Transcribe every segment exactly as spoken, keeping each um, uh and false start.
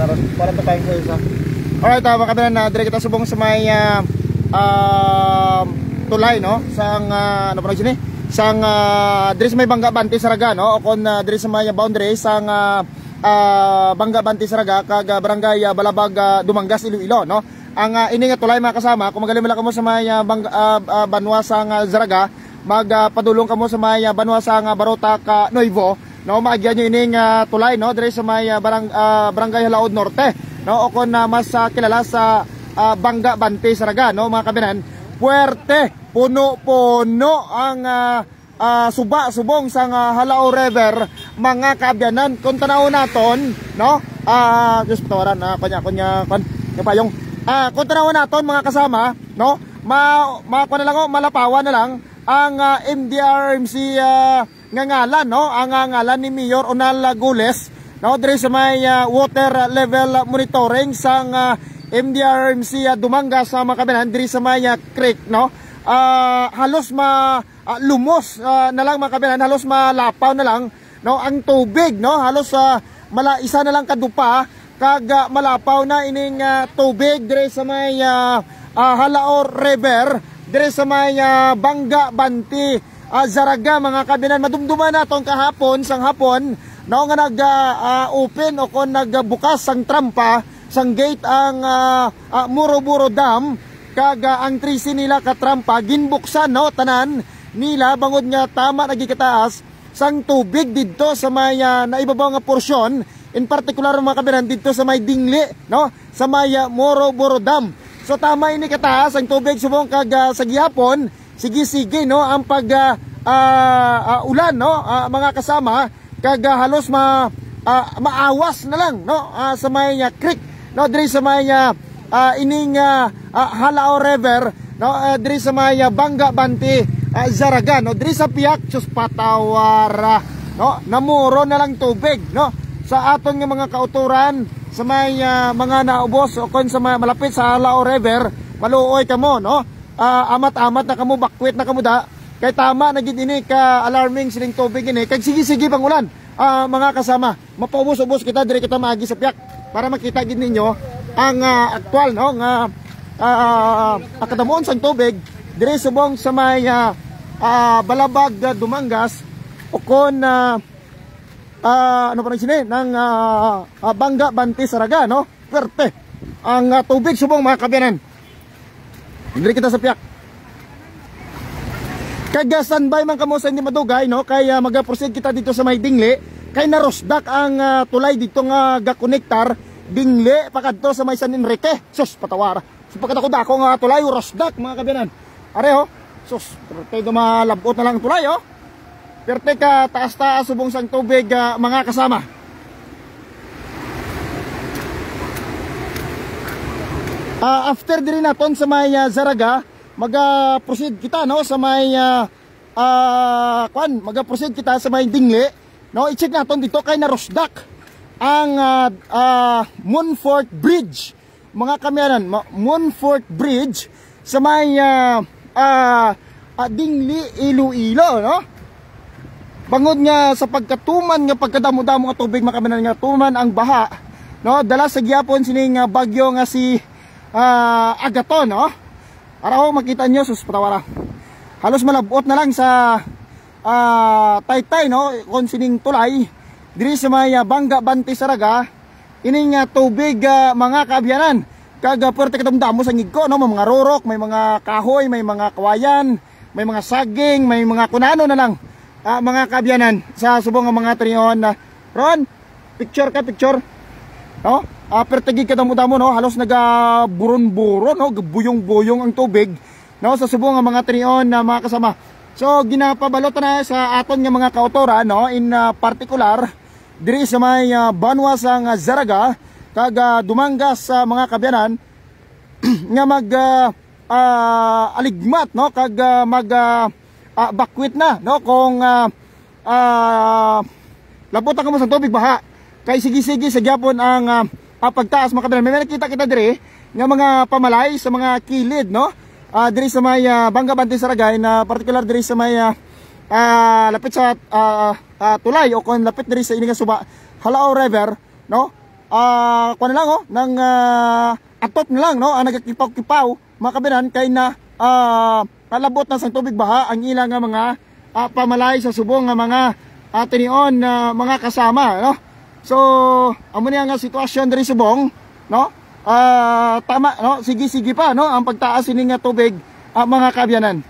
Para to kain sa isa. Alright, ah, mga kabiyanan, na diri kita subong sa may, ah, um, tulay, no? Sang, ah, ano pa sini? Sang, ah, diri sa may Banga Bante Saraga, no? O kon, ah, diri sa may boundary sang, ah, ah, Banga Bante Saraga kag, ah, Barangay, ah, Balabag, ah, Dumangas, Iloilo, no? Ang, ah, ini nga tulay, mga kasama, kung magaling kamo sa may, ah, Bang-, ah, ah, banwa sang, ah, Zaraga, mag, ah, padulong kamo sa may, ah, banwa sang, ah, Barotac, ah, Nuevo, no, maagyan nyo ining, ah, tulay, no, diri sa may, ah, barang-, ah, Barangay Halaod Norte, no, o kon, ah, mas, ah, kilala sa, ah, Banga Bante Saraga, no, mga kabiyanan. Puwerte, puno-puno ang, ah, ah, suba subong sang, ah, Halao River, mga kaabyanan. Kung tanawon naton, no, ah, Diyos, patawaran, ah, kunya, kunya, kun, yung payong. Ah, kung tanawon naton, mga kasama, no, ma, ma, kuwan na lang, oh, malapawan na lang ang, ah, M D R M C, ah, nga ngalan, no? Ang, ah, ngalan ni Mayor Onal Gules, no? Diri sa may, ah, water level monitoring sang, ah, M D R M C, ah, Dumangas sa mga kabiyanan, diri sa may, ah, creek, no? Ah, halos ma, ah, lumos, ah, na lang, mga kabiyanan, halos malapaw na lang, no? Ang tubig, no? Halos, ah, mala, isa na lang kadupa kag, ah, malapaw na ining, ah, tubig diri sa may, ah, ah, Halaor River, diri sa may, ah, Banga Bante, ah, Zaraga, mga kabiyanan. Madumduman naton kahapon, sang hapon, no, nga nag, ah, ah, open o kon nagbukas sang trampa, sang gate ang, ah, ah, Muruburu Dam, kag, ah, ang trese nila ka trampa ginbuksan, no, tanan nila bangod nga tama na gid kataas sang tubig didto sa may, ah, naibabaw nga porsyon, in particular, mga kabiyanan, didto sa may Dingli, no? Sa may, ah, Muruburu Dam. So, tama ini kataas ang tubig subong kag, ah, sa gihapon, sige-sige, no, ang pag, ah, ah, ah, ulan, no, ah, mga kasama, kag, ah, halos ma, ah, maawas na lang, no, ah, sa may, ah, creek, no, diri sa may, ah, ah, ining, ah, ah, Halao River, no, ah, diri sa may, ah, Banga Bante, ah, Zaraga, no, diri sa piyak, sus, patawara, no, namuro na lang tubig, no, sa aton nga mga kautoran, sa may, ah, mga naubos o kon sa mga malapit sa Halao River, maluoy kamo, no, ah, amat-amat na kamo, bakwit na kamo da, kay tama na gid ini ka alarming sining tubig ini, kay sige-sige pang ulan, ah, mga kasama. Mapaubos-ubos kita, diri kita maagi sa piyak para makita gid ninyo ang, ah, aktual, no, nga, ah, ah, kadamuon sang tubig diri subong sa may, ah, ah, Balabag, ah, Dumangas, o kon, ah, ah, ano pa rin sini, ng, ah, ah, Banga Bante Saraga, no? Pwerte ang, ah, tubig subong, mga kabiyanan. Diri kita sa piyak. Kag, ah, standby man kamo sa hindi madugay, no? Kay, ah, mag-proceed kita dito sa may Dingli. Kay narusdak ang, ah, tulay dito nga gakonektar Dingli pakadto sa may San Enrique. Sus, patawara. Sa pagkadako-dako nga tulay, rusdak, mga kabiyanan. Are, oh. Sus, pero tayo malabot na lang ang tulay, oh. Perte ka taas-taas subong sang tubig, ah, mga kasama. Ah, after diri naton sa may, ah, Zaraga, maga-proceed kita, no, sa may, ah, ah, kwan, maga-proceed kita sa may Dingli, no, i-check naton dito kay narusdak ang, ah, ah, Moonfort Bridge, mga kabiyanan, ma, Moonfort Bridge sa may, ah, ah, ah, Dingli, Iloilo, no? Bangod nga sa pagkatuman nga pagkadamo-damo nga tubig, mga kabiyanan, nga tuman ang baha, no? Dala sa gihapon sining, ah, bagyo nga si, ah, Agaton, no? Araw, makita nyo, sus, patawara. Halos malabot na lang sa, ah, taytay, no? Kung sining tulay, diri sa may, ah, Banga Bante Saraga, ining, ah, tubig, ah, mga kaabyanan. Kag, ah, pwerte kadamdamo sa ngigko, no? May mga rurok, may mga kahoy, may mga kawayan, may mga saging, may mga kunano na lang, ah, mga kaabyanan sa subong nga mga tinion na, Ron, picture ka, picture. No? Ah, pwerte gid kadamo-damo, no? Halos nagaburon-buron, no? Buyong-buyong ang tubig, no? Sa subong nga mga tinion na mga kasama. So, ginapabalot na sa aton nga mga kautoran, no? In, ah, particular, diri sa may, ah, banwa sang Zaraga, kag, ah, Dumangas sa mga kaabyanan, nga mag, ah, ah, aligmat, no, kag, ah, mag, ah, ah, bakwit na, no, kung, ah, ah, labot na kamo sa tubig baha. Kay sige-sige sa gyapon ang, ah, ah, pagtaas, mga kaabyanan. May nakita kita diri nga mga pamalay sa mga kilid, no? Ah, diri sa may, ah, Banga Bante Saraga, na particular diri sa may, ah, ah, lapit sa, ah, ah, tulay o kung lapit diri sa ini nga suba, Halao River, no? ah, kuwan na lang, oh, nang, ah, atop na lang, no, ang nagakipaw-kipaw, mga kabiyanan, kay na, ah, kalabot na sang tubig baha ang ila nga mga, ah, pamalay sa subong nga mga, ah, tinion, ah, mga kasama, no? So, amo niya nga sitwasyon diri subong, no? Ah, tama, no? Sige-sige pa, no, ang pagtaas ini nga tubig, ah, mga kaabyanan.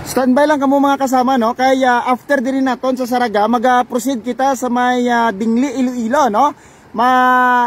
Standby lang kamo, mga kasama, no? Kay, ah, after diri naton sa Saraga, maga-proceed kita sa may, ah, Dingli, Iloilo, no? Ma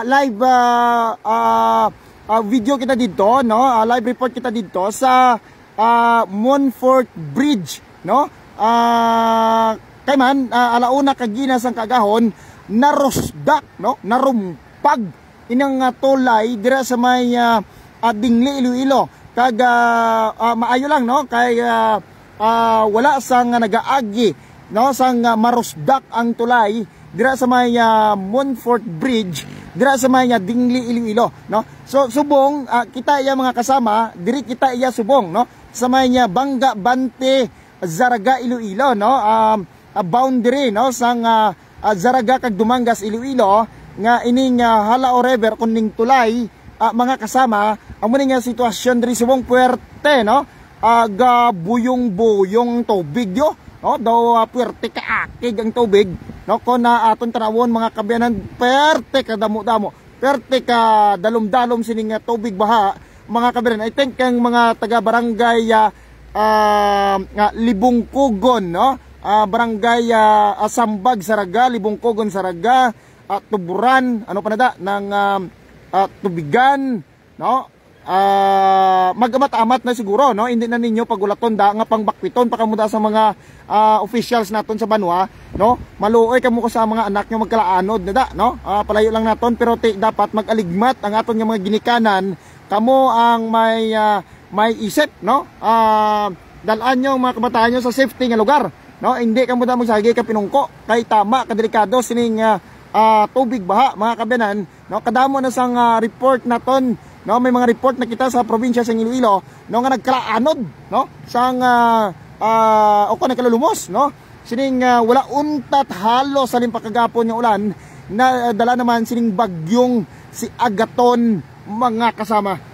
live, ah, ah, ah, video kita dito, no? Ah, live report kita dito sa, ah, Montfort Bridge, no? Ah, kay man, ah, ala una kag ina sang kaagahon, narusdak, no? Narumpag inang, ah, tulay dira sa may, ah, ah, Dingli, Iloilo. Kag, ah, ah, maayo lang, no, kay, ah, ah, wala sang nagaagi, no, sang, ah, marusdak ang tulay dira sa may, ah, Montfort Bridge, dira sa may, ah, Dingli, Iloilo, no. So, subong, ah, kita iya, mga kasama, diri kita iya subong, no, sa may, ah, Banga Bante, Zarraga, Iloilo, no? Um, a boundary, no, sang, ah, ah, Zarraga kag Dumangas, Iloilo, nga ining, ah, Halao River, kun ning tulay, ah, mga kasama, amo ni nga sitwasyon diri subong, puwerte, no? Ah, gabuyong-buyong tubig, yo, no? Daw, ah, puwerte ka akig ang tubig, no? Kung na aton tanawon, mga kaabyanan, puwerte ka damo-damo, puwerte ka dalom-dalom sining, ah, tubig baha, mga kaabyanan. I think ang mga taga barangay, ah, ah, nga Libungkugon, no? Ah, barangay, ah, ah, Sambag, Zarraga, Libungkugon, Zarraga, ah, Tuburan, ano pa na da, ng, ah, ah, Tubigan, no? Ah, mag-amat-amat na siguro, no? Hindi na ninyo pagulaton da nga pangbakpiton pa kamo da sa mga, ah, officials naton sa banwa, no? Maluoy kamo ko sa mga anak nyo, magkalaanod na da, no? Ah, palayo lang naton, pero ti-, dapat mag-aligmat ang aton nga mga ginikanan. Kamo ang may, ah, may isip, no? Ah, dal-an nyo ang mga kabataan nyo sa safety nga lugar, no? Hindi kamo da magsagi ka pinungko kay tama ka delikado sining, ah, ah, tubig baha, mga kaabyanan, no? Kadamo na sang, ah, report naton, no? May mga report na kita sa probinsya sa Iloilo, no, nga nagkalaanod, no, sang, ah, ah, o kung nagkalulumos, no? Sining, ah, wala untat halos sa limpakagapon nga ulan, na dala naman sining bagyong si Agaton, mga kasama.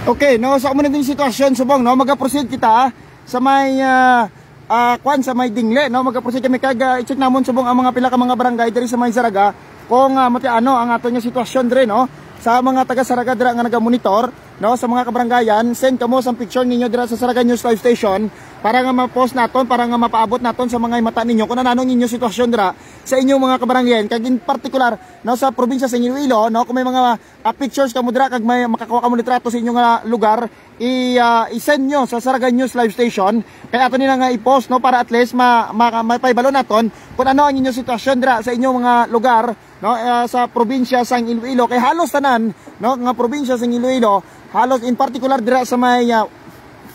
Okay, no, so amo na din sitwasyon subong, no, mag-proceed kita sa may, ah, ah, kwan, sa may Dingli, no, mag-proceed kami kag, ah, i-check namon subong ang mga pila ka mga barangay diri sa may Zarraga kung, ah, mati ano ang aton nga sitwasyon diri, no. Sa mga taga Saraga dira nga nagamonitor, no, sa mga kabarangayan, send kamo sang picture ninyo dira sa Saraga News Live Station para nga ma-post naton, para nga mapaabot naton sa mga himata ninyo kung ano ang inyo sitwasyon dira sa inyong mga kabarangayan, kag in particular, no, sa probinsya sa Iloilo, no, kung may mga, ah, pictures kamo dira kag may makakuha kamo litrato sa inyong, ah, lugar, i, ah, i-send nyo sa Saraga News Live Station. Kay ato nila nga i-post, no, para at least ma, ma, mapahibalo naton kung ano ang inyong sitwasyon dira sa inyong mga lugar, no, ah, sa probinsya sang Iloilo. Kay halos tanan, no, nga probinsya sang Iloilo, halos in particular dira sa may, ah,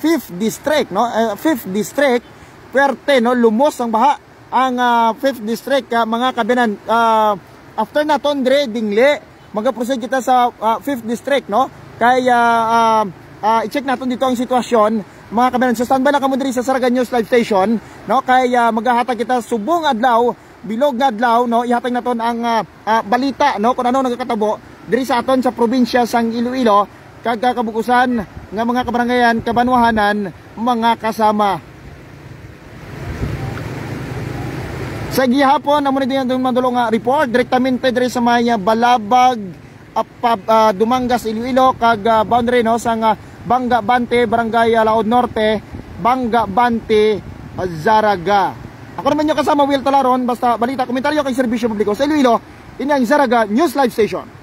fifth district, no, ah, fifth district, puwerte, no, lumos ang baha ang, ah, fifth district, ah, mga kabinan. Ah, after naton dire, Dingle, mag-proceed kita sa, ah, fifth district, no? Kay, ah, ah, ah, i-check naton dito ang sitwasyon, mga kabinan. So, standby lang kamo diri sa Saraga News Live Station, no? Kay, ah, maghahatag kita subong adlaw, bilog nga adlaw, no? Ihatag naton ang, ah, ah, balita, no? Kung ano nagakatabo diri sa aton sa probinsya sang Iloilo, kag kakabukusan nga mga kabarangayan, kabanwahanan, mga kasama. Sa gihapon, amo na din ang madulo nga report direktamente diri sa may, ah, Balabag, ah, pab-, ah, Dumangas, Iloilo, kag, ah, boundary, no, sa nga Banga Bante, Barangay, ah, Laod Norte, Banga Bante, ah, Zaraga. Ako naman yung kasama, Will Talaron, basta balita, komentaryo kay Serbisyo Publiko sa Iloilo, ini ang Zaraga News Live Station.